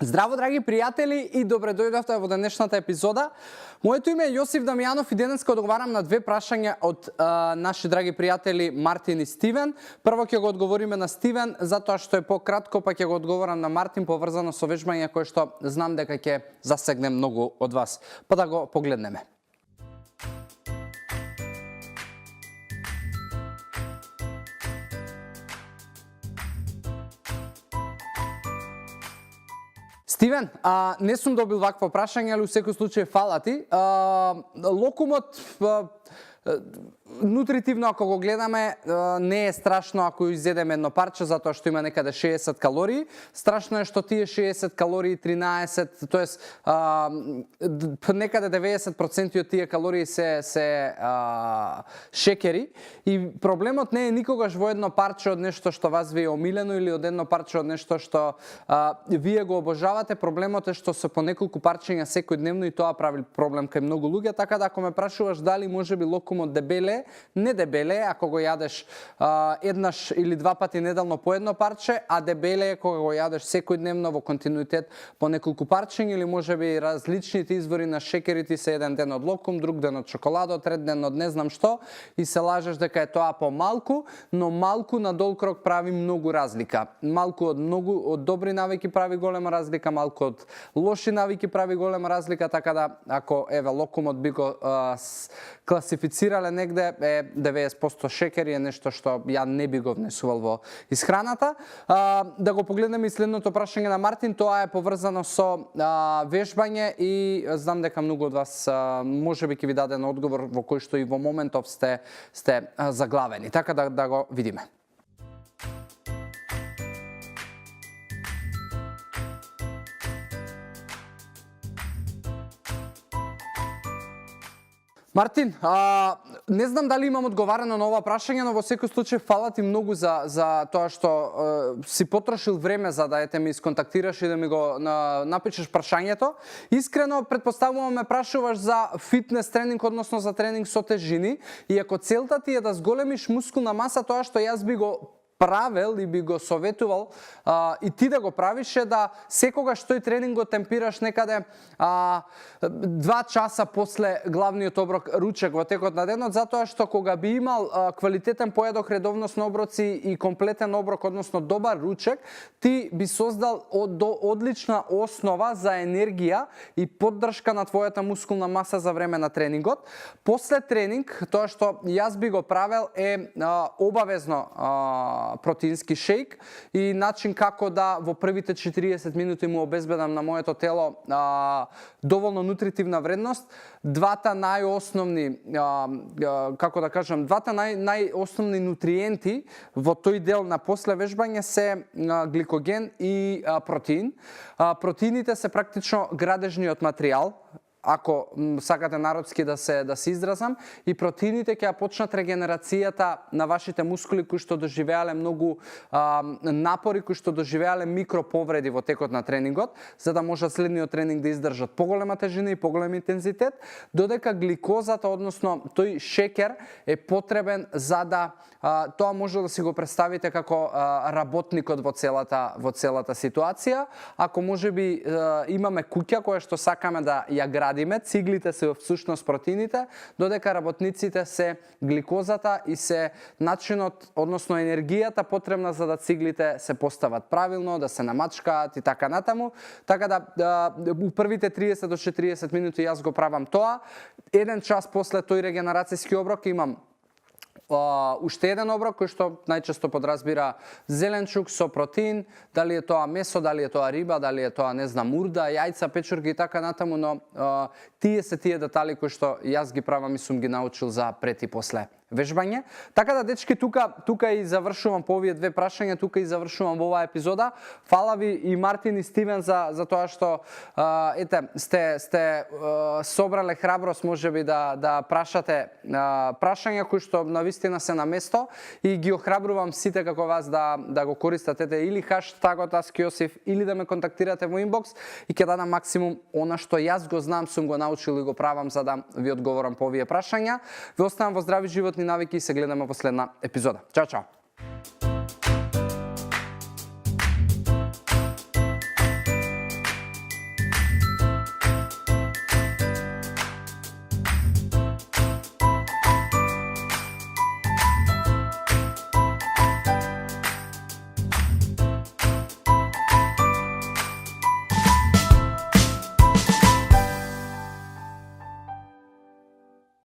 Здраво, драги пријатели, и добре дојдовте во денешната епизода. Моето име е Јосиф Дамјанов и денеска одговарам на две прашања од наши драги пријатели Мартин и Стивен. Прво ќе го одговориме на Стивен, затоа што е пократко, па ќе го одговорам на Мартин поврзано со вежбање кое што знам дека ќе засегне многу од вас. Па да го погледнеме. Стивен, не сум добил вакво прашање, али у секој случај фала ти. Локумот нутритивно, ако го гледаме, не е страшно ако изедеме едно парче, затоа што има некаде 60 калории. Страшно е што тие 60 калории, 13, тоест некаде 90% од тие калории се шекери. И проблемот не е никогаш во едно парче од нешто што вас ви е омилено или од едно парче од нешто што вие го обожавате. Проблемот е што се по неколку парчења секојдневно и тоа прави проблем кај многу луѓе, така да ако ме прашуваш дали можеби локумот дебеле, не дебеле ако го јадеш еднаш или два пати неделно по едно парче, а дебеле кога го јадеш секојдневно во континуитет по неколку парчења, или можеби различните извори на шекерите се еден ден од локум, друг ден од чоколадо, трет ден од не знам што, и се лажеш дека е тоа помалку, но малку на долг рок прави многу разлика. Малку од добри навики прави голема разлика, малку од лоши навики прави голема разлика, така да ако еве локумот би го класифицирале негде, 90% шекери е нешто што ја не би го внесувал во исхраната. Да го погледнеме и следното прашање на Мартин, тоа е поврзано со вежбање и знам дека многу од вас можеби ќе ви даден одговор во кој што и во моментов сте заглавени. Така да го видиме. Мартин, не знам дали имам одговарано на ова прашање, но во секој случај фала ти многу за тоа што си потрошил време за да ми исконтактираш и да ми го напишеш прашањето. Искрено, предпоставувам ме прашуваш за фитнес тренинг, односно за тренинг со тежини, и ако целта ти е да зголемиш мускулна маса, тоа што јас би го правел и би го советувал и ти да го правиш е да секогаш тој тренинг го темпираш некаде 2 часа после главниот оброк ручек во текот на денот, затоа што кога би имал квалитетен поедок, редовност на оброци и комплетен оброк, односно добар ручек, ти би создал одлична основа за енергија и поддршка на твојата мускулна маса за време на тренингот. После тренинг, тоа што јас би го правел е обавезно протеински шејк и начин како да во првите 40 минути му обезбедам на моето тело доволно нутритивна вредност. Двата најосновни, како да кажам, двата најосновни нутриенти во тој дел на после вежбање се гликоген и протеин. Протеините се практично градежниот материјал, ако сакате народски да се изразам, и протеините ќе почнат регенерацијата на вашите мускули кои што доживеале многу напори, кои што доживеале микроповреди во текот на тренингот, за да можат следниот тренинг да издржат поголема тежина и поголем интензитет, додека гликозата, односно тој шекер е потребен за да тоа може да си го представите како работникот во целата ситуација. Ако можеби имаме куќа која што сакаме да ја градиме, циглите се всушност протеините, додека работниците се гликозата и се начинот, односно енергијата потребна за да циглите се постават правилно, да се намачкаат и така натаму. Така да у првите 30 до 40 минути јас го правам тоа. Еден час после тој регенерацијски оброк имам уште еден оброк кој што најчесто подразбира зеленчук со протеин, дали е тоа месо, дали е тоа риба, дали е тоа не знам урда, јајца, печурки и така натаму, но тие се тие детали кои што јас ги правам и сум ги научил за пред и после вежбање. Така да, дечки, тука и завршувам по овие две прашања, тука и завршувам во оваа епизода. Фала ви и Мартин и Стивен за тоа што сте собрале храброст можеби да прашате прашања кои што навистина се на место, и ги охрабрувам сите како вас да го користате или хаштагот #AskJosif или да ме контактирате во инбокс, и ќе дадам максимум она што јас го знам, сум го научил и го правам за да ви одговорам по овие прашања. Ви оставам во здрави животни навики и се гледаме во следна епизода. Чао, чао!